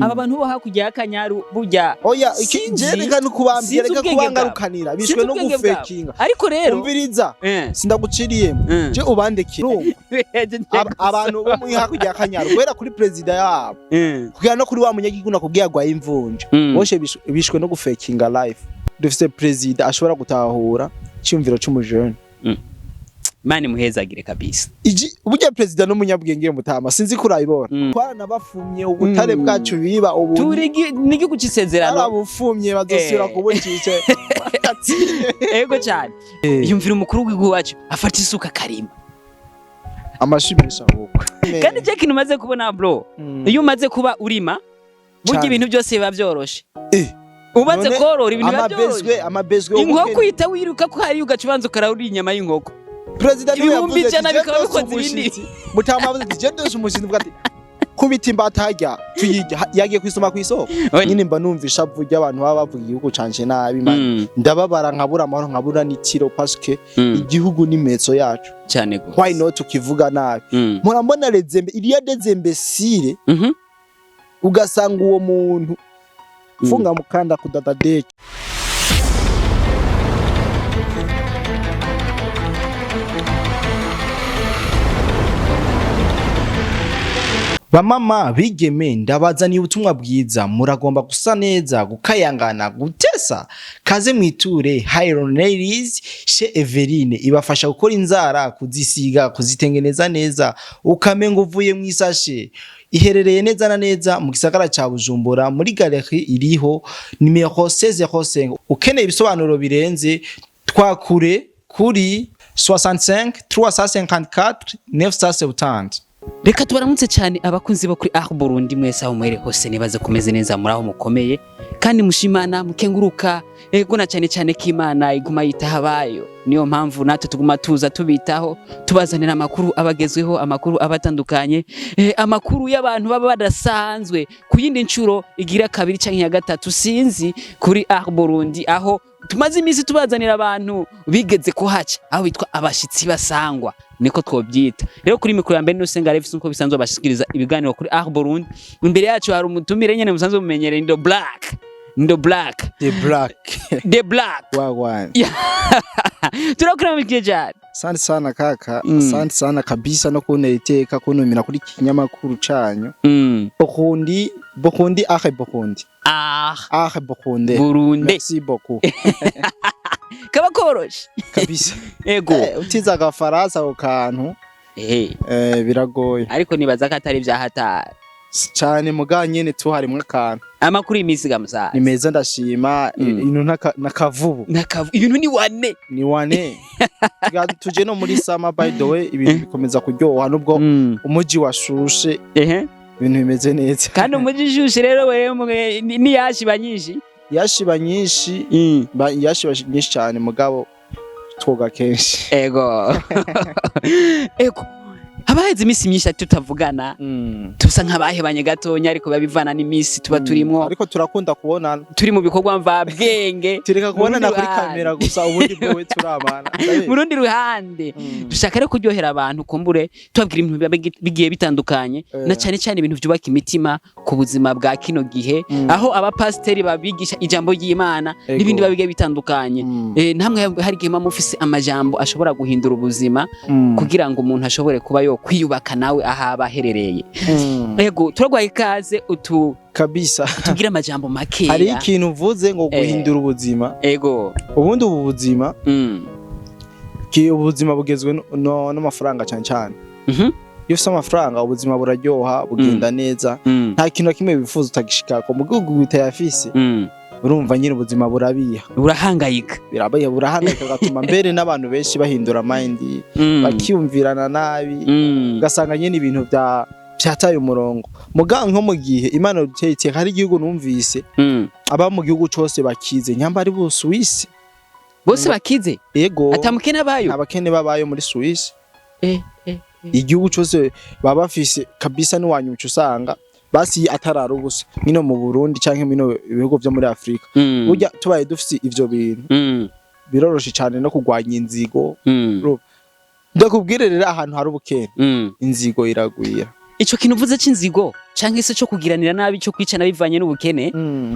Aba bantu bo hakurya y'Akanyaru burya Oya, iki sinzi- je reka nukubambira, sinzi reka ubwenge bwabo. kubangarukanira bishwe Sinzi no ubwenge bwabo. gufekinga. Ariko rero Umviriza, sindaguciriyemo, je ubandekere. Urumva? Abantu bo muri hakurya y'Akanyaru, guhera kuri perezida yabo kugera no kuri wa munyagihugu nakubwiye agwaye imvunja, bose bishwe no gufekinga life. Dufise perezida ashobora gutahura icyumviro c'umujene. Mani muhezagire kabisa. Iji burya perezida n'umunyabwenge mutama, sinzi ko urabibona. Twaranabafumye ubutare bwacu biba ubu. Turi n'igihugu c'isezerano. Barabufumye, bazosubira kubucice. Ego cyane, yumvira umukuru w'igihugu wacu afata isuka akarima. Amashimisha ahubwo. Kandi je kintu umaze kubona, bro, iyo umaze kuba urima burya Cane. ibintu byose biba byoroshe. Umaze None korora ibintu biba amabezwe byoroshe. Amabezwe. Inkoko uhita wiruka ko hariya ugaca ubanza ukarabura inyama y'inkoko. Perezida niwe ibihumbi yavuze 100 ati, bikaba "Je bikoze ndose ibindi." umushitsi." Mutama yavuze ati je ndose umushitsi, mvuga ati kubita imbata harya tuyirya. Yagiye kwisoma kw'isoko. Oya. Nyine mba numva ishavu ry'abantu baba bavuga igihugu canje nabi, man. Ndababara nkabura amahoro, nkabura n'itiro, parce igihugu ni metso yacu. Cyane gose. Why not ukivuga nabi? Mpora mbona les il y a des imbéciles, ugasanga uwo muntu funga mukanda kudadadeki. Bamama bigeme, ndabazaniye ubutumwa bwiza. Muragomba gusa neza, gukayangana, gutesa? Kaze mwiture Hyron Ladies chez Everine, ibafasha gukora inzara, kuzisiga, kuzitengeneza neza, ukamenga uvuye mu isashe. Iherereye neza na neza mu gisagara ca Bujumbura, muri galerie iriho nimero 1605. Ukeneye ibisobanuro birenze, twakure kuri 65 354 970. Reka tubaramutse cyane abakunzi bo kuri Art Burundi mwese aho muhere hose. Nibaze kumeze neza, muri aho mukomeye kandi mushimana, mukenguruka. Ego, na cyane cyane ko Imana iguma yitaho abayo, niyo mpamvu natwe tuguma tuza tubitaho, tubazanira amakuru abagezweho, amakuru abatandukanye, amakuru y'abantu baba badasanzwe. Ku yindi nshuro igira kabiri canke ya gatatu sinzi, kuri Art Burundi, aho tumaze iminsi tubazanira abantu bigeze kuhaca, aho bitwa abashitsi basangwa, niko twobyita. Rero kuri mikoro ya mbere n'usenga Refis, nkuko bisanzwe bashikiriza ibiganiro kuri Art Burundi. Imbere yacu hari umutumire nyene musanzwe mumenyereye, Ndo Black, Ndo Black. The Black. The Black. Wagwan. Turakuramikiye cyane. Asante sana kaka. Asante sana kabisa no kuntera iteka kuntumira kuri iki kinyamakuru canyu. Burundi, Burundi, ahe Burundi. Ah. Ahe Burundi. Burundi. Merci beaucoup. Kaba koroshe. Kabisa. Ego. Utize agafaransa ako kantu, biragoye. Ariko nibaza ko atari vyahatari. Cane, muga nyene tu harimwo akantu. Amakuru y'iminsi ga musaza? Ni meza, ndashima. Ibintu nakavubu. Nakavu ibintu ni wane. Ni wane. Tuje no muri summer, by the way, ibintu bikomeza kuryoha nubwo umuji washushe. Ibintu bimeze neza. Kandi umuji ushushe rero wewe niyashiba nyinshi. Yashiba nyinshi, yashiba nyinshi cyane, mugabo twoga kenshi. Ego, haba haheze iminsi myinshi tutavugana, tusa nk'abahebanye gatonya, ariko biba bivana n'iminsi tuba turimwo. Ariko turakunda kubonana. Turi mu bikorwa mvabwenge. Tureka kubonana Mu rundi kuri ruhande. kamera gusa, ubundi bwowe turabana. Mu rundi ruhande, dushaka rero kuryohera abantu, kumbure tubabwira ibintu biba bigiye bitandukanye, na cyane cyane ibintu byubaka imitima ku buzima bwa kino gihe, aho abapasiteri babigisha ijambo ry'Imana n'ibindi biba bigiye bitandukanye. Namwe hari igihe muba mufise amajambo ashobora guhindura ubuzima, kugira ngo umuntu ashobore kuba yo kwiyubaka nawe aho aba aherereye. Ego, turagwaye ikaze utu Kabisa. tubwire amajambo makeya. Hari ikintu uvuze ngo guhindura ubuzima. Ego. Ubundi ubu buzima, ubuzima bugezwe n'amafaranga cyane cyane. Iyo ufise amafaranga, ubuzima buraryoha, bugenda neza. Nta kintu na kimwe wifuza utagishikako. Mu gihugu utayafise, urumva nyine ubuzima burabiha. Urahangayika. Birabaye, burahangayika, bigatuma mbere n'abantu benshi bahindura mind, bakiyumvirana nabi, ugasanga nyine ibintu bya byataye umurongo. Muga nko mu gihe Imana duteye iteka, hari igihugu numvise aba mu gihugu cose bakize, nyamba ari bu Suisse. Bose bakize? Ego. Atamukene abayo? Abakene babayo muri Suisse. Igihugu cose baba bafise kabisa, niwanyuca usanga basi atarara ubusa nkino mu Burundi canke mino ibihugu vyo muri Afrika. Burya tubaye dufise ivyo bintu, biroroshe cane no kurwanya inzigo. Ndakubwire rero, ahantu hari ubukene, inzigo iragwira. Ico kintu uvuze c'inzigo canke se co kugiranira nabi, co kwicana bivanye n'ubukene,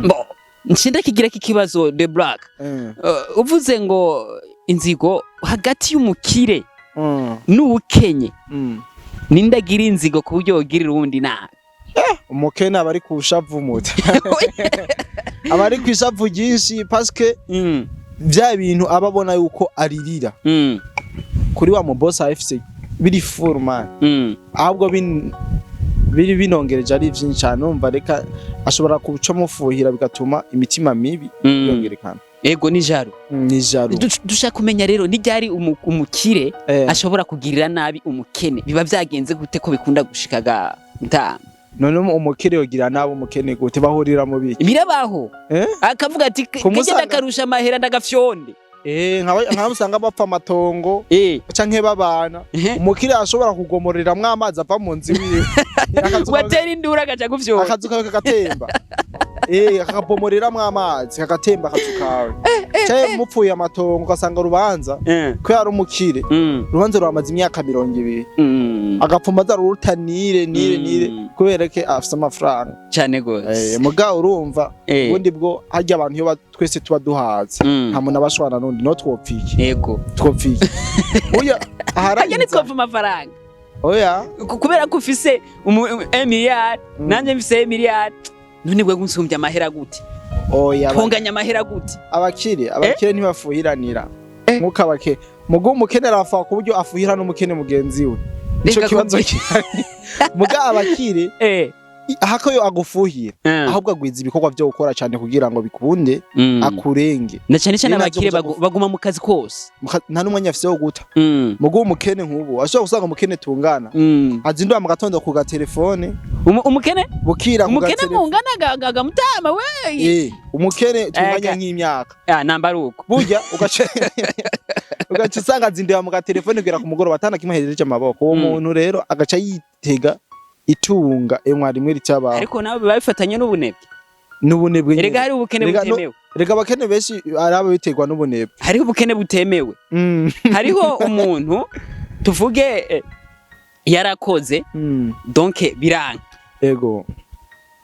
bo nshinda kigira ikibazo de black. Uvuze ngo inzigo hagati y'umukire n'uwukenye, ninde agira inzigo ku buryo wogirira uwundi nabi? Umukene aba ari ku shavu muta, aba ari ku ishavu ryinshi, parce vya bintu aba abona yuko aririra kuri wa mubosi afise biri full, man. Ahubwo biri binongereje ari vyinshi cane, urumva reka ashobora kuca mufuhira, bigatuma imitima mibi yongerekana. Ego, ni jaro. Ni jaro. Dushaka kumenya rero ni ryari umukire ashobora kugirira nabi umukene, biba vyagenze gute, ko bikunda gushikaga mutama? None umukire yogira nabi umukene gute? Bahurira mu biki? Birabaho. Eh? Akavuga ati Kumusanga- kagenda karusha amahera, ndagafyonde. Nkaba usanga bapfa amatongo canke babana. Umukire ashobora kugomoreramwo amazi ava mu nzu iwiwe. Watera induru agaca gufyonda. Akazu kawe kagatemba, akakabomoreramwo amazi kagatemba akazu kawe, canke mupfuye amatongo, ugasanga urubanza ko yari umukire, urubanza ruramaze imyaka 20, agapfuma aza ruruta nire nire nire, kubera ko afise amafaranga. Cane gose. Muga urumva, ubundi bwo harya abantu iyo twese tuba duhaze, nta muntu abashwana n'undi, no twopfiki. Twopfiki oya. Harya Ahari ntitwopfa amafaranga? Oya. Kubera ko ufise miliyari, nanje mfise miliyari, none wewe unsumbya amahera gute? Oya. Tunganya amahera gute? Abakire ntibafuhiranira nkuko abakire, muga umukene arafa ku buryo afuhira n'umukene mugenzi we, nico Reka kibazo gihari. Muga abakire, hako yo agufuhira, ahubwo agwiza ibikorwa vyo gukora cyane kugira ngo bikunde akurenge. Na cyane cyane Ni navyo abakire kuja baguma mu kazi kose. Nta n'umwanya afise wo guta. Muga umukene nk'ubu ashobora gusanga umukene tungana azindura mu gatondo ku gatelefone, Umukene bukira ku umukene gatelefone. mungana ga mutama we? Umukene tunganya Ega. nk'imyaka. Ah, namba ari uko. Burya ugaca usanga azindura mu gatelefone kugera ku mugoroba atana kimwe ahejeje amaboko. Uwo muntu rero agaca yitega itunga emwa rimwe ritabaho. Ariko nawe biba bifatanye n'ubunebwe. N'ubunebwe nyene. Erega hari ubukene Erega butemewe. Erega abakene benshi ari abo biterwa n'ubunebwe. Hariho ubukene butemewe. Hariho umuntu tuvuge yarakoze, donc biranga.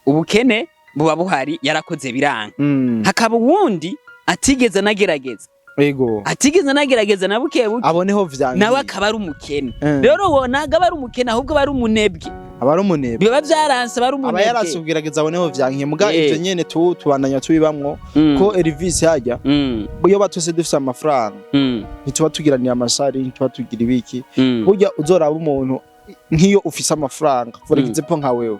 Ubukene buba buhari, yarakoze biranga. Hakaba uwundi atigeze anagerageza, atigeze anagerageza na buke buke, aboneho vyangiye, nawe akaba ari umukene. Rero uwo ntabwo aba ari umukene, ahubwo aba ari umunebwe. Aba ari umunebwe. Biba vyaranse, aba ari Aba yaranse umunebwe. kugerageza, aboneho vyankiye. Muga ivyo nyene tubandanya tubibamwo, ko Elvis hajya iyo batwese dufise amafaranga, ntituba tugiranira amasari, ntituba tugira ibiki. Burya uzoraba umuntu nk'iyo ufise amafaranga, for example nka wewe,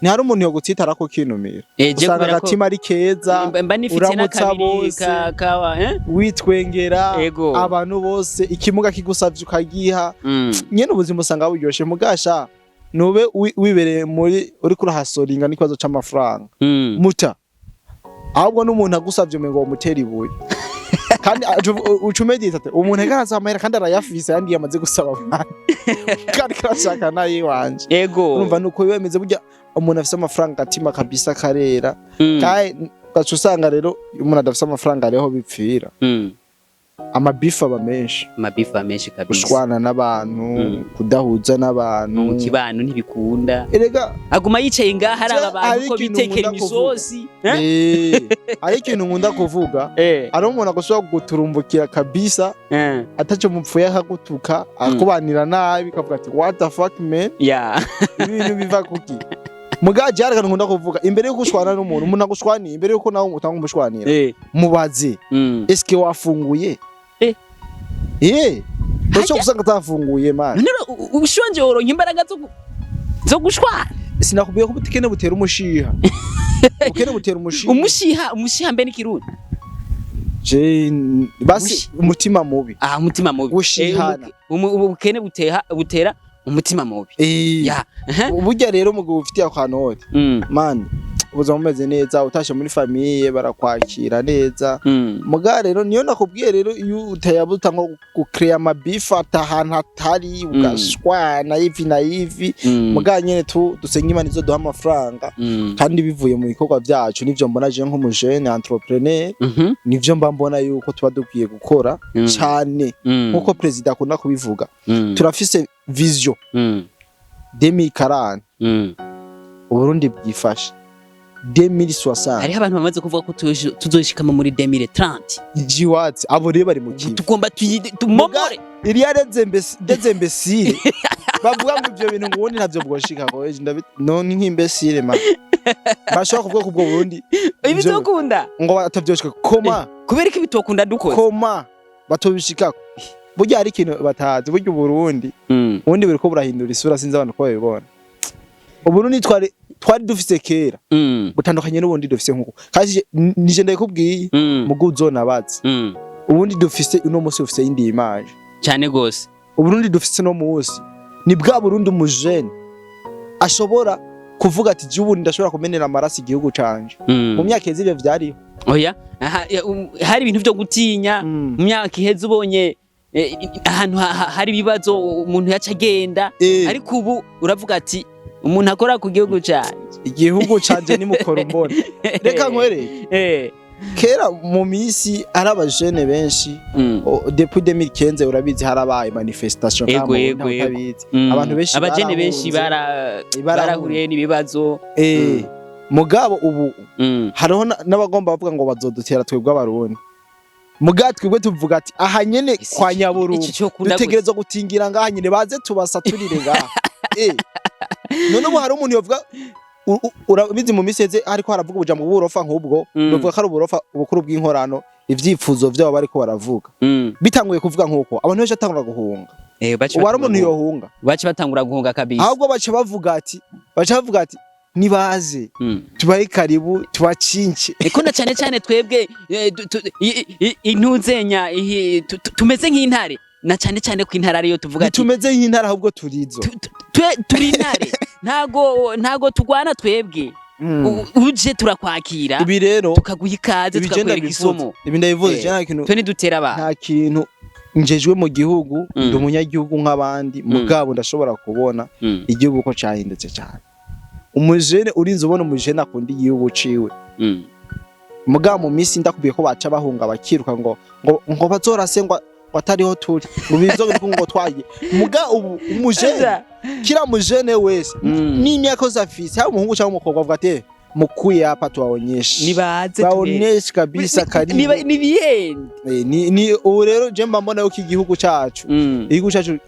ntihari umuntu yogutsitara ko kinumira. Je Usanga kubera ko agatima ari keza, mba nifite uramutsa n'akabiri bose. Kawa, eh? Witwengera abantu bose, ikimuga kigusavye ukagiha. Nyene ubuzima usanga buryoshe. Mugasha nube wibereye muri uriko urahasoringa n'ikibazo c'amafaranga, muta ahubwo n'umuntu agusavye umengo womutera ibuye, kandi uca umedita ati umuntu ariko arasaba amahera kandi arayafise, yandi yamaze gusaba abantu, kandi karashaka nayiwanje. Urumva nuko biba bimeze. Burya umuntu afise amafaranga agatima kabisa karera, kandi ugaca usanga rero iyo umuntu adafise amafaranga ariho bipfira. Amabifu aba menshi. Amabifu menshi kabisa. Gushwana n'abantu, kudahuza n'abantu. Mu kibano ntibikunda. Erega aguma yicaye ngaha araba abantu hari ko ikintu bitekera nkunda kuvuga. imisosi, eh? Hari ikintu nkunda kuvuga. Hari umuntu agashobora kuguturumbukira kabisa, ataco mupfuye, akagutuka, akubanira nabi, kavuga ati "What the fuck, man?" Ibintu biva kuki? Muga jari akantu nkunda kuvuga: imbere yuko ushwana n'umuntu, umuntu agushwaniye, imbere yuko nawe utanga umushwanira, mubaze, "Eske wafunguye?" Ushobora gusanga atafunguye, man. None ushonje woronka imbaraga zo gushwana? Sinakubwiye ko ubukene butera umushiha? Ubukene butera umushiha. Umushiha, umushiha mbe n'ikirundi? Je basi umutima mubi. Ah, umutima mubi. Gushihana. Ubukene butera umutima mubi. Ya. Burya rero mu gihe ufitiye akanoti, man, ubuzima bumeze neza, utashe muri famille barakwakira neza. Muga rero niyo nakubwiye rero, iyo utayabuta nko gucrea amabifu ahantu hatari, ugashwana ivi na ivi. Muga nyene tu dusenga Imana izoduha amafaranga, kandi bivuye mu bikorwa byacu. Nivyo mbona je nk'umujene entrepreneur, nivyo mba mbona yuko tuba dukwiye gukora cane, nkuko perezida akunda kubivuga. Turafise vision. 2040, Uburundi bwifashe 2060. Hariho abantu bamaze kuvuga ko tuzoshikamo muri 2030. Ijiwatsi abo rero bari mu kivi. Tugomba tumomore. Iriya des imbéciles bavuga ngo ivyo bintu ngo ubundi ntavyo bwoshika, ngo ejo none nk'imbécile man bashobora kuvuga ko ubwo Burundi Ibizokunda. ngo batavyoshika koma. Kubera ko ibitokunda dukoze. Koma batobishikako, burya hari ikintu batazi, burya Uburundi ubundi buriko burahindura isura, sinzi abantu ko babibona. Uburundi twari dufise kera butandukanye n'ubundi dufise nkuko, kandi nije ndabikubwiye, mugu uzonabaze. Ubundi dufise uno munsi bufise iyindi image. Cyane gose. Uburundi dufise uno munsi ni bwa Burundi umujene ashobora kuvuga ati: "Jewe ubundi ndashobora kumenera amaraso igihugu canje." Mu myaka iheze ivyo vyariho? Oya. Aha, hari ibintu vyo gutinya. Mu myaka iheze ubonye ahantu hari ibibazo, umuntu yaca agenda. Ariko ubu uravuga ati: "Umuntu akora ku gihugu canje." Igihugu canje nimukora umbona, reka nkwereke. Kera mu misi ari abajene benshi, depuis 2015 urabizi harabaye manifestation. Kama utabizi, abantu benshi abajene benshi barahunze. Barahuriye n'ibibazo. Mugabo ubu hariho n'abagomba bavuga ngo bazodutera twebwe abarundi, mugabo twebwe tuvuga ati: "Aha nyene kwa Nyaburungu Iki cyo kunda dutegerezwa gutingira ngaha nyene, baze tubasaturire ngaha." None ubu hari umuntu yovuga urabizi mu misi iheze hariko haravuga ubujambo bw'uburofa nk'ubwo, novuga ko ari uburofa ubukuru bw'inkorano, ivyifuzo vyabo bariko baravuga, bitanguye kuvuga nk'uko abantu benshi batangura guhunga. Baca Ubu hari batangura umuntu guhunga. yohunga? Baca batangura guhunga kabisa. Ahubwo baca bavuga ati: "Nibaze tubahe karibu, tubacince." Eko na cyane cyane twebwe intuzenya tumeze nk'intare, na cyane cyane ko intare ariyo tuvuga ati Ntitumeze nk'intare, ahubwo turizo. Turi intare, ntago tugwana twebwe. Uje turakwakira, Ibi rero tukaguha ikaze, ibi je tukakwereka ndabivuze. isomo. Ibi ndabivuze. Je nta kintu Twe ntidutera abantu. Nta kintu njejwe mu gihugu. Mm. Ndi umunyagihugu nk'abandi, mugabo ndashobora kubona igihugu ko cahindutse cyane. Umujene urinze ubona umujene akunda igihugu ciwe, mugabo mu minsi ndakubwiye ko baca bahunga bakiruka ngo bazorase ngo atariho turi, ngo bizo ngo twagiye. Muga ubu umujene, kila mujene wese n'imyaka yose afise, haba umuhungu cyangwa umukobwa, avuga ati: "Mukuye hapa tuwaonyeshe." Nibaze. Baoneshe kabisa, karibu. Nibihende. Ni ubu rero je mba mbona yuko igihugu cacu, igihugu cacu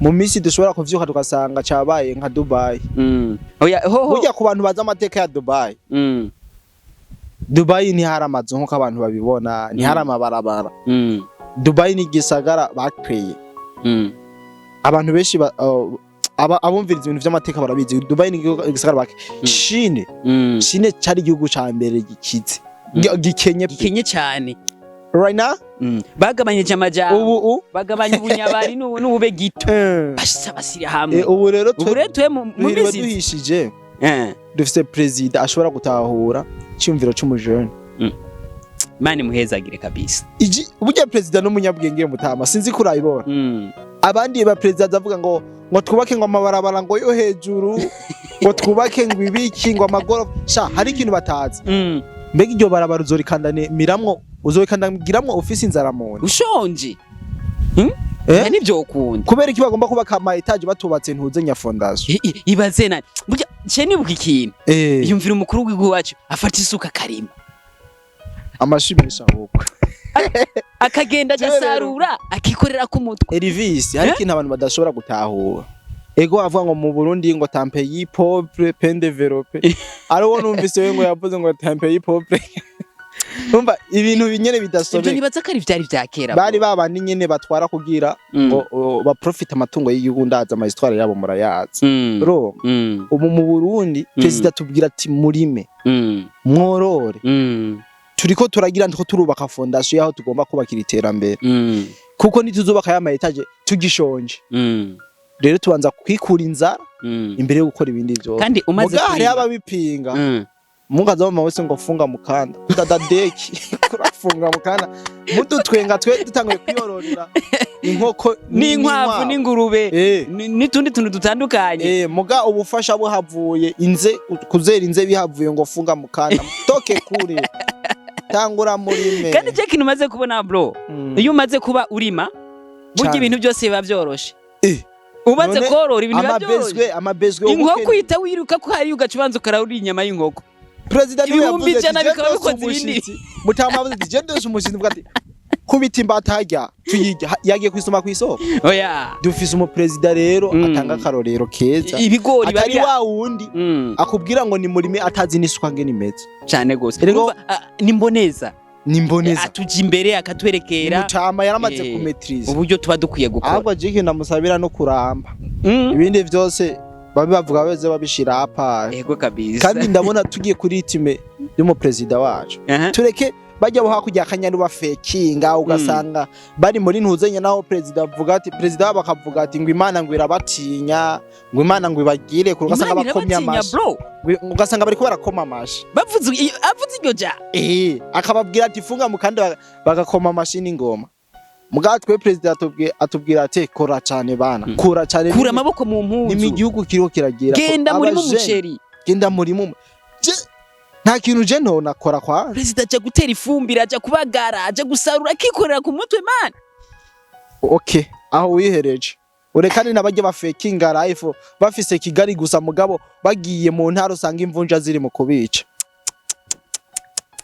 mu minsi dushobora kuvyuka tugasanga cabaye nka Dubai. Oya hoho. Burya ku bantu bazi amateka ya Dubai, Dubai ntihari amazu nk'uko abantu babibona, ntihari amabarabara. Dubai ni igisagara bakreye. Abantu benshi abumviriza ibintu vy'amateka barabizi. Dubai ni igisagara bake. Chine, Chine cari igihugu ca mbere gikize, gikenye pe. Gikenye cyane. Right now. Bagabanyije amajambo. Ubu Bagabanya ubunyabari n'ubube gito, bashitse bashyira hamwe. Ubu rero Ubu rero twe mu duhiriwe minsi duhishije, dufise perezida ashobora gutahura icyumviro c'umujene. Imana imuhezagire kabisa. Iji burya perezida n'umunyabwenge mutama, sinzi ko urayibona. Abandi ba perezida azavuga ngo twubake ngo amabarabara ngo yo hejuru, ngo twubake ngo ibiki, ngo amagorofa. Sha, hari ikintu batazi. Mbega iryo barabara uzorikandamiramwo, uzorikandagiramwo ufise inzara mu nda? Ushonje. Eh? Eh? Nibyo ukunda. Kubera iki bagomba kubaka ama étage batubatse ntuze nya fondation? Ibaze nani burya ce nibuka ikintu, yumvira umukuru w'igihugu wacu afata isuka akarima. Amashi menshi ahubwo. Akagenda agasarura akikorera ku mutwe. Elvis, hari Eh? ikintu abantu badashobora gutahura. Ego avuga ngo mu Burundi ngo t'un pays pauvre peu développé, ari uwo numvise we ngo yavuze ngo t'un pays pauvre. Umva ibintu nyene Ibyo bidasobeka. nibaza ko ari vyari vya kera. Bari babandi nyene batwara kugira ngo baprofite amatungo y'igihugu. Ndaza ama histoire yabo murayazi. Ro ubu mu Burundi perezida tubwira ati: "Murime, mworore." Turiko turagira ndiko turubaka fondation yaho tugomba kubakira iterambere, kuko ntituzubaka ya ma étage tugishonje. Rero tubanza kwikura inzara imbere yo gukora ibindi vyose. Kandi umaze Muga hariho kurima ababipinga. Mugaza mama wese ngo funga mukanda kudadadeki kurafunga mukanda, mudutwenga twe dutanguye kwiyororera inkoko. N'inkwavu n'ingurube n'utundi tuntu dutandukanye. Muga ubufasha buhavuye, inze kuzera inze bihavuye, ngo funga mukanda, toke kure, tangura murime. Kandi je kintu umaze kubona, bro, iyo umaze kuba urima burya Cane. ibintu byose biba byoroshe. Umaze None korora ibintu biba amabezwe byoroshe. Amabezwe. Inkoko uhita wiruka ko hariya ugaca ubanza ukarabura inyama y'inkoko. Perezida niwe ibihumbi yavuze 100 ati, bikaba "Je bikoze ndose ibindi." umushitsi." Mutama avuze ati je ndose umushitsi, mvuga ati kubita imbata harya tuyirya. Yagiye kwisoma kw'isoko. Oya. Dufise umuperezida rero atanga akarorero keza, ibigori atari barya. wa wundi akubwira ngo ni murime atazi n'isuka ngene imeze. Cyane gose. Erego- Urumva, ni mboneza. Ni mboneza. Atuja imbere akatwerekera Mutama yaramaze kumaîtriza uburyo tuba dukwiye gukora. Ahubwo jike ndamusabira no kuramba, ibindi vyose babe bavuga beze babishira apa. Ego kabisa. Kandi ndabona tugiye kuri rythme y'umuperezida wacu, tureke bajya bo hakurya akanyaru bafekinga, ugasanga bari muri ntuzenya, naho perezida avuga ati, perezida wabo akavuga ati ngo Imana ngo irabatinya, ngo Imana ngo ibagire kure, ugasanga Imana bakomye irabatinya, amashi. Bro. Ugasanga bariko barakoma amashi. Bavuze avuze iryo ja. Akababwira ati funga mukandi, bagakoma amashi n'ingoma. Mugabo twe perezida atubwira ati kora cane bana, kora cane. Kura amaboko mu Ni mpuzu. igihugu kiriho kiragira. Genda murimo Abajene, umuceri. Genda murimo. Nta kintu je ntonakora kwa Perezida aja gutera ifumbire, aja kubagara, aja gusarura, akikorera ku mutwe, man. Okay, aho wihereje urekane n'abajya bafekinga life bafise Kigali gusa, mugabo bagiye mu ntara usanga imvunja ziri mu kubica.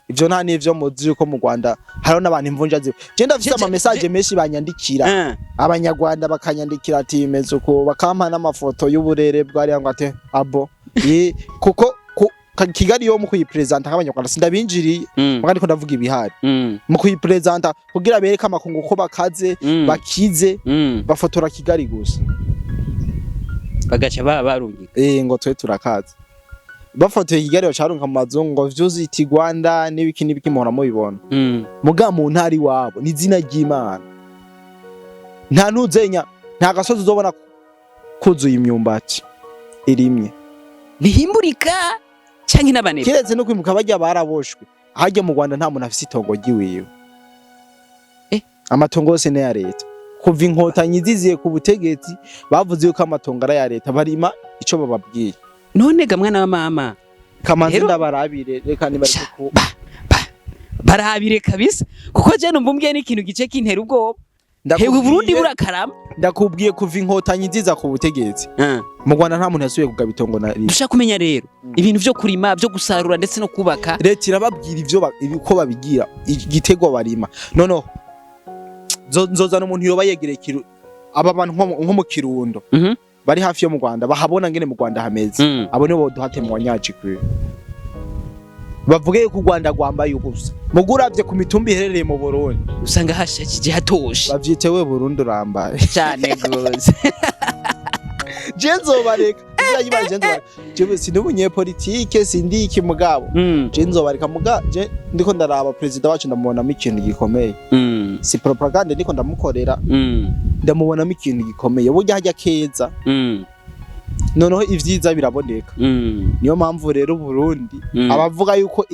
Ivyo nta n'ivyo muzi yuko mu Rwanda hariho n'abantu imvunja ziri. Je ndafise ama message menshi banyandikira, abanyarwanda bakanyandikira ati imeze uko, bakampa n'amafoto y'uburere bwariya, ngo ati abo ye kuko Kigali yo mu kuyipresenta nk'abanyarwanda sindabinjiriye, muga ndiko ndavuga ibihari mu kuyipresenta kugira bereke amakungu ko bakaze, bakize, bafotora Kigali gusa. Bagaca barungika. Ngo twe turakaze, bafotoye Kigali bacarunka mu mazungu ngo visit Rwanda n'ibiki n'ibiki, muhora mubibona. Muga mu ntara iwabo ni izina ry'Imana, nta ntuzenya, nta gasozi uzobona kuzuye imyumbati irimye. Ntihimburika canke n'abanebwe. Kiretse no kwimuka bajya baraboshwe harya mu Rwanda, nta muntu afise itongo ryiwiwe. Amatongo yose ni aya leta. Kuva Inkotanyi ziziye ku butegetsi bavuze yuko amatongo ari aya leta, barima ico bababwiye. None ga mwana wa mama, kamanzi Rero- ndabarabire, reka nibareke Sha, ku ba ba barabire kabisa, kuko je numva umbwiye n'ikintu gice kintera ubwoba. Hewe, Burundi burakarama. Ndakubwiye, kuva Inkotanyi ziza ku butegetsi mu Rwanda nta muntu yasubiye kugaba itongo na rimwe. Dushaka kumenya rero ibintu vyo kurima, vyo gusarura ndetse no kubaka. Leta irababwira ivyo uko babigira igitego barima. Noneho nzozana umuntu yoba yegereye aba bantu nko mu Kirundo bari hafi yo mu Rwanda, bahabona ngene mu Rwanda hameze. Abo nibo boduha témoignage kwe, bavuge yuko u Rwanda rwambaye ubusa muguravye ku mitumba iherereye mu Burundi. Usanga hashashije hatoshe. Bavyite we Burundi urambaye. Cyane gose. Je nzobareka izayibaye, je nzobareka. Jewe sindi umunyepolitike, sindi iki, mugabo je nzobareka. Muga je ndiko ndaraba perezida wacu, ndamubonamo ikintu gikomeye. Si propagande ndiko ndamukorera. Ndamubonamo ikintu gikomeye. Burya hajya keza, noneho ivyiza biraboneka. Niyo mpamvu rero Burundi abavuga yuko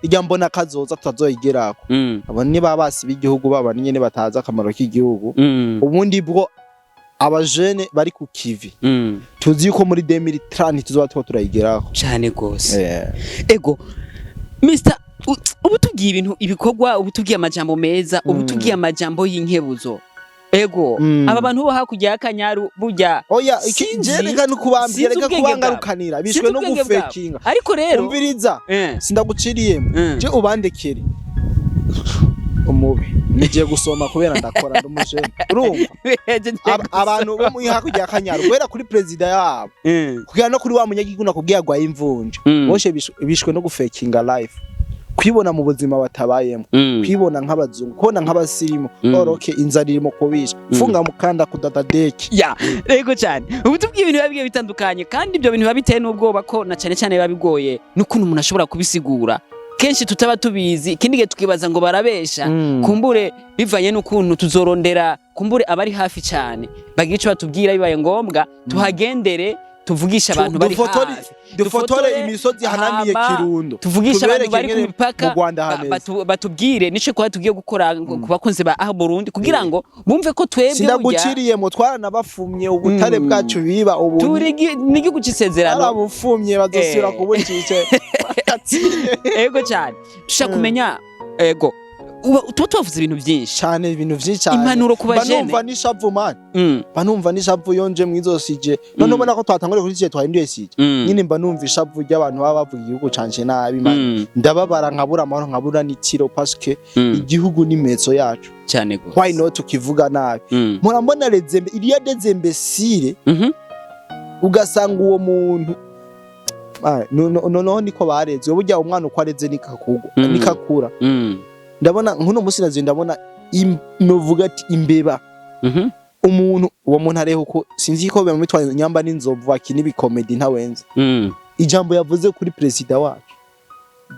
ijya mbona kazoza tutazoyigerako, abo ni ba basi b'igihugu baba nyene batazi akamaro k'igihugu. Ubundi bwo abajene bari ku kivi, tuzi yuko muri 2030 tuzoba tuba turayigeraho. Cyane gose. Ego Mr, ubu tubwiye ibintu, ibikorwa, ubu tubwiye amajambo meza, ubu tubwiye amajambo y'inkebuzo. Ego, aba bantu bo hakurya y'Akanyaru burya Oya, iki Sinzi- je reka nukubambira, sinzi reka ubwenge bwabo. kubangarukanira bishwe Sinzi no ubwenge bwabo. gufekinga. Ariko rero Umviriza, sindaguciriyemo. Je ubandekere umubi nigiye gusoma kubera ndakora, ndumujene, urumva? Abantu bo muri hakurya y'Akanyaru, guhera kuri perezida yabo kugera no kuri wa munyagihugu nakubwiye agwaye imvunja, bose bishwe no gufekinga life, kwibona mu buzima batabayemo, kwibona nk'abazungu, kubona nk'abasirimu. Oroke inzara irimo kubisha, funga mukanda kudada deki. Ya, rego cyane. Ubu tubwiye ibintu biba bigiye bitandukanye, kandi ibyo bintu biba biteye n'ubwoba, ko na cyane cyane biba bigoye n'ukuntu umuntu ashobora kubisigura. Kenshi tutaba tubizi, ikindi gihe tukibaza ngo barabesha. Kumbure bivanye n'ukuntu tuzorondera, kumbure abari hafi cyane bagira icyo batubwira, bibaye ngombwa tuhagendere, tuvugishe abantu bari hafi. Dufotore Dufotore, imisozi hanamiye hama Kirundo, tuvugishe abantu tubereke bari ku ingene mipaka, mu Rwanda hameze. Batubwire nico kuba tugiye gukora ku bakunzi ba aho Burundi, kugira ngo bumve ko twebwe burya Sindaguciriyemo, twaranabafumye ubutare bwacu biba ubu. Turi n'igihugu c'isezerano. Twarabufumye, bazosubira kubucice. Ego cyane. Dushaka kumenya, ego, Tuba tubavuze ibintu byinshi. Cyane, ibintu vyinshi cyane. Impanuro ku Mba bajene. numva n'ishavu, man. Mba numva n'ishavu iyo nje mw'izo sujet. None ubona ko twatanguriye kuri sujet, twahinduye sujet. Nyine mba numva ishavu ry'abantu baba bavuga igihugu canje nabi, man. Ndababara, nkabura amahoro, nkabura n'itiro, parce que igihugu ni mezo yacu. Cyane gose. Why not ukivuga nabi? Mpora mbona les imbe, il y a des imbéciles. Ugasanga uwo muntu, ah, noneho niko bareze. Burya umwana uko areze nikakugwa, nikakura. Ndabona nkuno musi nazo ndabona novuga ati imbeba. Umuntu, uwo muntu areho uko sinzi ko bamwitwa, nyamba n'inzovu bakina ibikomedi ntawenze. Ijambo yavuze kuri perezida wacu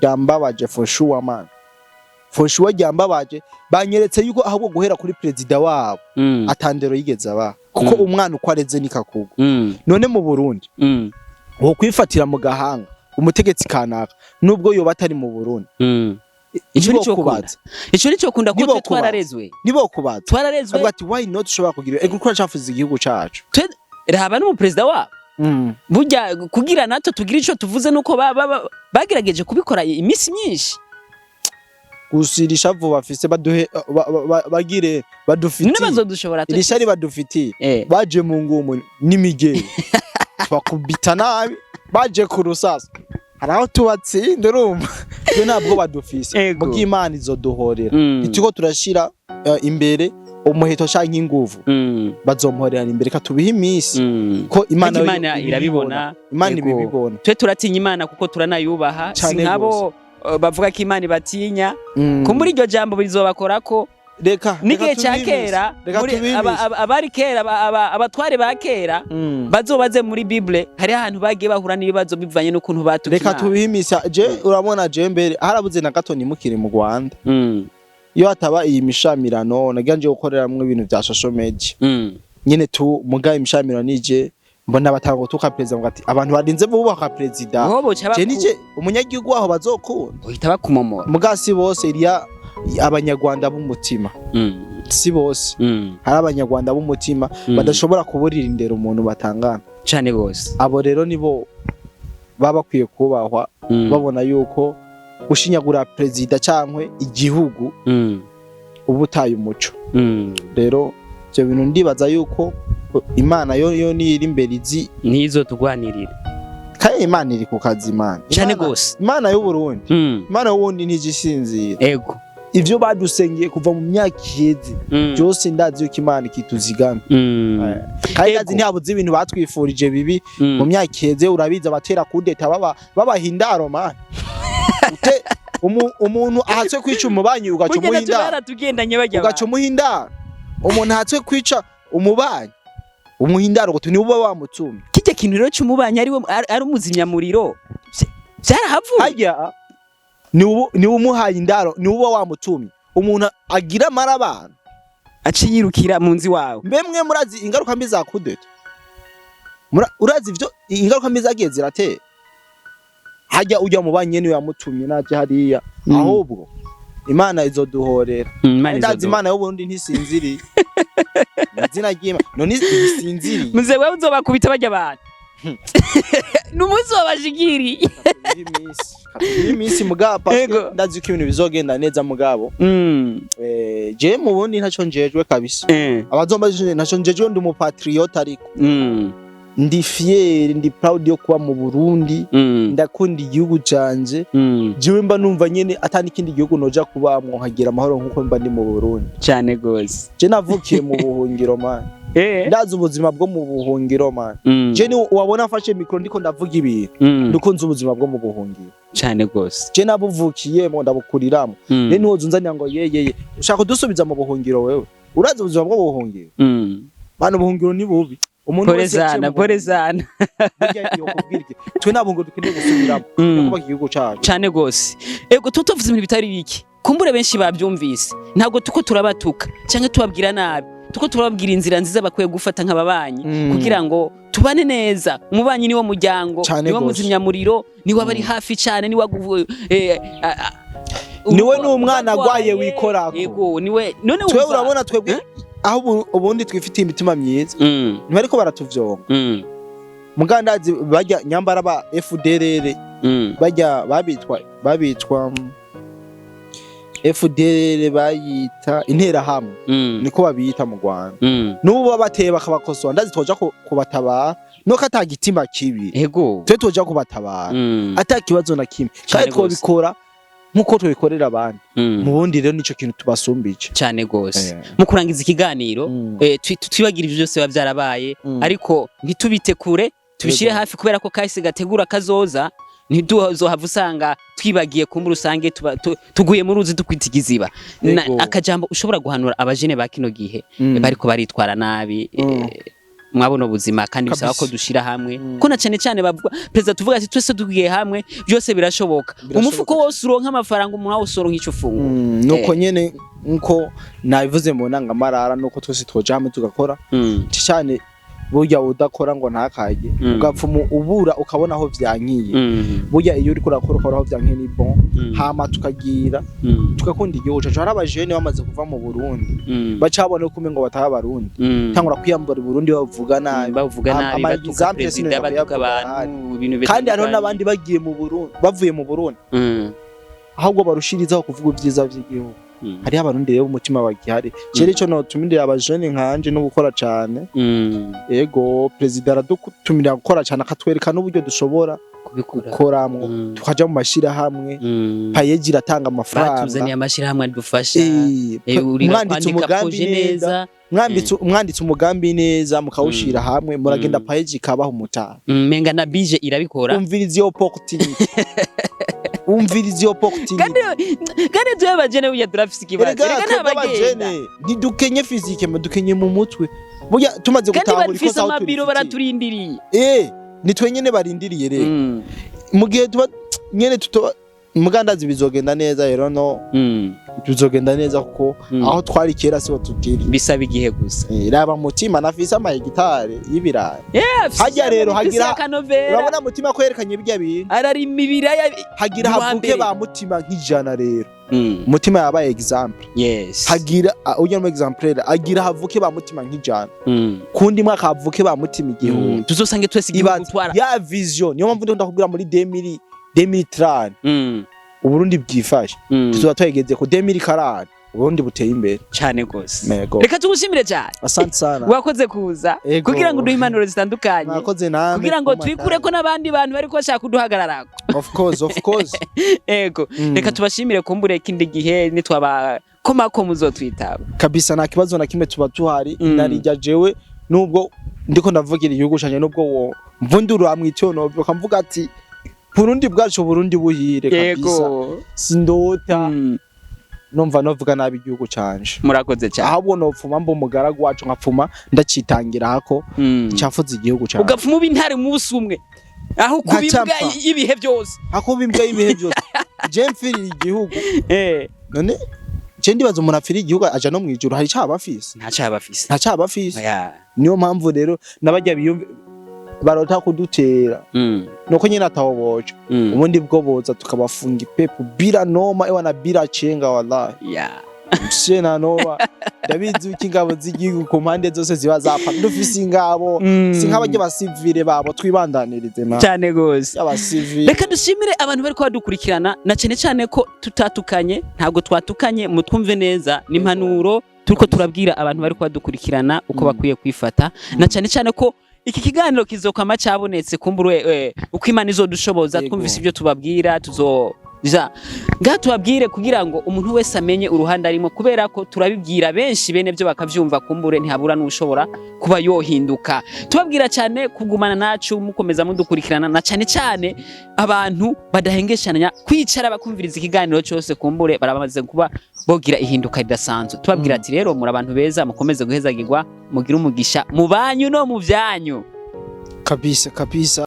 ryambabaje, for sure, man, for sure ryambabaje. Banyeretse yuko ahubwo guhera kuri perezida wabo atandero yigeze aba, kuko umwana uko areze nikakugwa. None mu Burundi wo kwifatira mu gahanga umutegetsi kanaka, nubwo yoba atari mu Burundi, Ico nico kunda. nibokubaza. Ico nico kunda, ko twe Nibokubaza. twararezwe. Nibokubaza. Twararezwe. Avuga ati why not ushobora kugira ego kuko uracafuza igihugu cacu. Raba n'umuperezida wabo. Burya kugira natwe tugira ico tuvuze nuko bagerageje kubikora iminsi myinshi. Gusa iri shavu bafise baduhe bagire None badufitiye bazodushobora iri shari badufitiye, baje mu ngumu n'imigeri bakubita nabi, baje ku rusasu hari aho tubatsinda. Urumva twe ntabwo badufise. Ego. Muga Imana izoduhorera. Turiko turashira imbere umuheto canke inguvu, bazomuhorera imbere. Katubihe iminsi, ko Imana Burya yo Imana irabibona. Imana Ego. ibibibona. Twe turatinya Imana kuko turanayubaha, si Cane. nkabo bavuga ko Imana ibatinya. Kumbura iryo jambo bizobakorako. Reka N'igihe reka cya tubihe kera, iminsi. Reka muri tubihe iminsi. abari kera, abatware ba kera, bazobaze muri Bible, hariho ahantu bagiye bahura n'ibibazo bivanye n'ukuntu batuka Reka Imana. tubihe iminsi. Je urabona, je mbere harabuze na gato nimukiri mu Rwanda. Iyo hataba iyi mishamirano, nagira nje gukoreramwo ibintu vya social media nyene tu mugaye imishamirano nije mbona batanga gutuka perezida, ngo ati abantu barinze bubaka perezida. Aho boca Je nije umunyagihugu waho bazokunda. Uhita bakumomora. Muga si bose, iriya abanyarwanda b'umutima, si bose. Hari abanyarwanda b'umutima badashobora kuburira indero umuntu batangana. Cane gose. Abo rero nibo baba bakwiye kubahwa, babona yuko gushinyagura perezida cankwe igihugu uba utaye umuco. Rero ivyo bintu ndibaza yuko Imana yo niyo iri imbere izi. Nizo tugwanirira. Kandi Imana iri ku kazi, Imana Cane gose. Imana y'Uburundi, Imana y'Uburundi ntijisinzira. Ivyo badusengeye kuva mu myaka iheze byose, ndazi yuko Imana ikituzigama. Kandi ndazi ntihabuze ibintu batwifurije bibi mu myaka iheze. Urabizi, abatera kudeta baba babaha indaro, man. Umuntu ahatswe kwica umubanyi ugaca Burya umuha natwe indaro. baratugendanye bajya. Ugaca umuha indaro. Umuntu ahatswe kwica umubanyi umuha indaro ngo niwe uba wamutumye. Kijya kintu rero cy'umubanyi ari we ari umuzimyamuriro vyarahavuye. Harya niwe umuhaye indaro, niwe uba wamutumye. Umuntu agira amara abantu aciye yirukira mu nzu iwawe. Mbe mwe murazi ingaruka mbi za kudeta? Urazi ivyo ingaruka mbi zagiye ziratera? Hajya ujya mu banyi niwe yamutumye naje hariya. Ahubwo Imana izoduhorera. Imana Ndazi izoduha. Imana y'Uburundi ntisinziriye. Mu izina ry'Imana none ntisinziriye. Muze wewe uzobakubita bajya abantu n'umunsi wabashikiriye. Katubihe iminsi mugabo, parce que Ego. ndazi ko ibintu bizogenda neza mugabo. Je mu Burundi ntaco njejwe kabisa. Abazomba ntaco njejwe, ndi umupatriote ariko ndi fier, ndi proud yo kuba mu Burundi. Ndakunda igihugu canje. Jewe mba numva nyene atani ikindi gihugu noja kubamwo nkagira amahoro nkuko mba ndi mu Burundi. Cane gose. Je navukiye mu buhungiro, man. Ndazi ubuzima bwo mu buhungiro, man. Je ni wabona mfashe micro ndiko ndavuga ibintu, nuko nzi ubuzima bwo mu buhungiro. Cane gose. Je nabuvukiyemo, ndabukuriramwo. Rero ntiwoza unzanira ngo yeyeye ushaka kudusubiza mu buhungiro. Wewe urazi ubuzima bwo mu buhungiro? Bana, ubuhungiro ni bubi. Umuntu Pole wese yaciye sana, mu pole buhungiro, sana. burya yokubwira iki? Twe nta buhungiro dukeneye gusubiramo, kubaka igihugu cacu. Cane gose. Ego, tuvuze ibintu bitari biki, kumbure benshi babyumvise. Ntabwo tuko turabatuka canke tubabwira nabi, tuko turababwira inzira nziza bakwiye gufata nk'ababanyi kugira ngo tubane neza. Umubanyi niwo muryango, Cane niwo gose. muzimyamuriro, niwe aba ari hafi cane, niwe Niwe n'umwana agwaye wikorako. Yego, niwe none Twe wumva- urabona twebwe aho ubundi twifitiye imitima myiza, ntibariko baratuvyonga. Mugandazi bajya nyambara ba FDLR, bajya babitwa FDLR bayita Interahamwe, niko babiyita mu Rwanda. N'ubu babateye bakabakosora, ndazi twoja kubatabara nuko ata gitima kibi. Twe twoja kubatabara ata kibazo na kimwe, Cane kandi gose. twobikora nkuko tubikorera abandi. Mu bundi rero nico kintu tubasumbije. Cane gose. Mu kurangiza ikiganiro, twibagira ivyo byose biba byarabaye, ariko ntitubite kure, tubishire hafi, kubera ko kahise gategura kazoza. Ntiduzohava usanga twibagiye kumbura, usange tuguye mu ruzi dukwita ikiziba. Akajambo ushobora guhanura abajene ba kino gihe bariko baritwara nabi, mwabona ubuzima kandi bisaba ko dushira hamwe, ko na cane cane bavuga perezida, tuvuga ati twese tugiye hamwe byose birashoboka. Birashoboka. Umufuko wose uronka amafaranga, umuntu wose uronka ico ufungura. Nuko nyene nkuko nabivuze mu ntangamarara, nuko twese twoja hamwe tugakora cyane. Burya udakora ngo ntakage, ugapfuma ubura ukabona aho vyankiye. Burya iyo uriko urakora ukabona aho vyankiye ni bon. Hama tukagira tugakunda igihugu cacu. Hari abajene bamaze kuva mu Burundi, bacabona ko umengo bataha Abarundi, tangura kwiyambara Burundi, bavuga nabi. Bavuga nabi, Ama batuka example perezida, sinenda batuka kuyavuga. abantu, ibintu Kandi hariho bitandukanye. n'abandi bagiye mu Burundi, bavuye mu Burundi, ahubwo barushirizaho kuvuga ibyiza vy'igihugu. Hariho Abarundi rero umutima bagihari. Cero ico notumindira abajene nkanje no gukora cane. Ego, perezida aradutumira gukora cane, akatwereka n'uburyo dushobora kubikora, gukoramwo, tukaja mu mashirahamwe. PAEEJ iratanga amafaranga. Batuzaniye amashirahamwe adufasha. Urira Mwanditse kwandika umugambi projet neza, neza. mwanditse umugambi neza, mukawushira hamwe, muragenda, PAEEJ ikabaha umutahe. Menga na bije irabikora. Umviriza iyo opportunity, umviriza iyo opportunity. Kandi tuwe abajene burya turafise ikibazo. Erega Erega twebwe n'abagenda abajene ntidukenye physique, dukenye mu mutwe. Burya tumaze kandi gutahura bafise ikosa aho amabiro turifitiye. Baraturindiriye. Ni twe nyene barindiriye rero. Mu gihe tuba nyene tutoba mugandazi, bizogenda neza rero, no bizogenda neza kuko aho twari kera siho tukiri. Bisaba igihe gusa. Raba Mutima nafise ama hegitare y'ibirayi. Afise Harya rero afise akanovera. Urabona Mutima ko yerekanye birya bintu, ararima ibiraya hagira Ni uwa havuke mbere. ba Mutima nk'ijana rero. Mutima yabaye exemple. Hagira ujya mu exemplaire, agira havuke ba Mutima nk'ijana, kundi mwaka havuke ba Mutima 1000. Tuzosange twese igihugu Ibaze twara ya vision. Niyo mpamvu ndakunda kubwira muri 2000 2030 Uburundi bwifashe, tuzoba twegeze ku 2040 Uburundi buteye imbere. Cane gose. Mego. Reka tugushimire cyane. Asante sana. Wakoze kuza Ego. kugira ngo uduhe impanuro zitandukanye, Mwakoze namwe kugira ngo kuma. twikureko n'abandi bantu bariko bashaka kuduhagararako. Of course, of course. Ego. Reka tubashimire, kumbure ikindi gihe nitwaba komako muzotwitaba. Kabisa, nta kibazo na kimwe, tuba tuhari. Narijya jewe nubwo ndiko ndavugira igihugu canje, nubwo wo mvundura mwitono bakamvuga ati Burundi bwacu, Burundi buhire kabisa. Sindota numva novuga nabi igihugu canje. Murakoze cyane. Ahubwo nopfuma mba umugaragu wacu, nkapfuma ndacitangira hako cyafuza igihugu canje. Ugapfuma uba intare umunsi umwe aho kuba imbwa Nkacampa. y'ibihe byose. Hako imbwa y'ibihe byose, je mfiriye igihugu. None je ndibaza umuntu apfiriye igihugu aja no mwijuru, hari icaba afise? Nta cyaha bafise. Nta caba afise. Oya. Niyo mpamvu rero n'abajya biyumve barota kudutera, nuko nyine ataho boca. Ubundi bwo boza tukabafunga ipepu bila noma, ewa na bila chenga, wallahi. Sie na noma, ndabizi yuko ingabo z'igihugu ku mpande zose ziba zapfa. Dufise ingabo, si nk'abajya basivile babo twibandanirize ma Cyane gose. y'abasivile. Reka dushimire abantu bariko badukurikirana, na cyane cyane ko tutatukanye, ntabwo twatukanye, mutwumve neza, ni impanuro turiko turabwira abantu bariko badukurikirana uko bakwiye kwifata, na cyane cyane ko iki kiganiro kizokwama cyabonetse, kumbure uko Imana izodushoboza. Twumvise ibyo tubabwira, tuzo ja ngaha tubabwire kugira ngo umuntu wese amenye uruhande arimo, kubera ko turabibwira benshi bene byo bakavyumva, kumbure ntihabura n'ushobora kuba yohinduka. Tubabwira cyane kugumana nacu, mukomeza mudukurikirana, na cyane cyane abantu badahengeshanya kwicara bakumviriza ikiganiro cyose, kumbure barabamaze kuba bogira ihinduka ridasanzwe. Tubabwira ati rero muri abantu beza, mukomeze guhezagirwa, mugire umugisha mu banyu no mu byanyu. Kabisa kabisa.